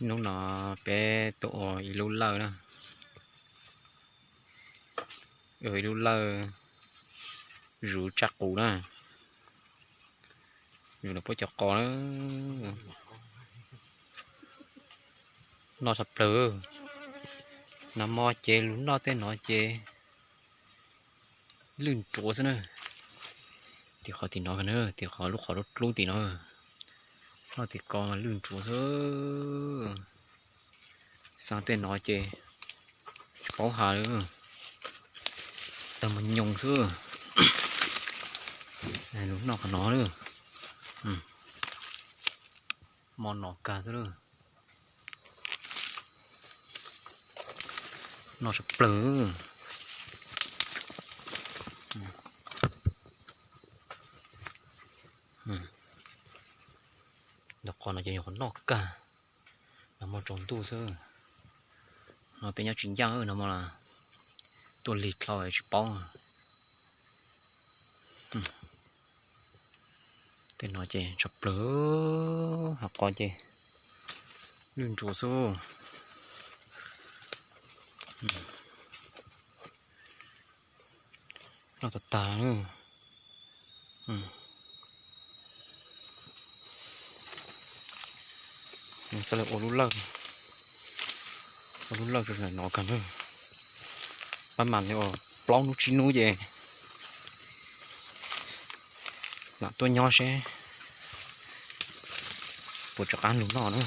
Hnub no peb tuaj ua ib lub lawj na, ua ib lub lawj zuv tsaj qus na, zuv nws puab cov qos na. Noj tshaj plaws. Nag hmo ces lug noj tej no ces lwj ntsuav xwb na. Tim qhov tim no, tim qhov lub qhov dlub dlub tim no, noj tim ko mas lwj ntsuav xwb. Xaa tej no ces tsis paub has li, tawg mos nyoos xwb. Lug noj qhov no lawm, mos nom kag xwb lawm. Noj tshaj plaws. Ntawm qhov no ces yog qhov noj kag, nag hmo tsaus ntuj xwb. No peb nyob tsis ncaj, nag hmo tuaj lig dlhau tsis paub. Tej no ces tshaj plaws, hauv qos ces lwj ntsuav xwb. Noj tag tag. Xaav lawv ua lub lawj, ua lub lawj rau ntawm no kag na. Pab mam li ua plaub hnub tsib hnub ces lam tuaj nyob seb puas rov qab lug noj na.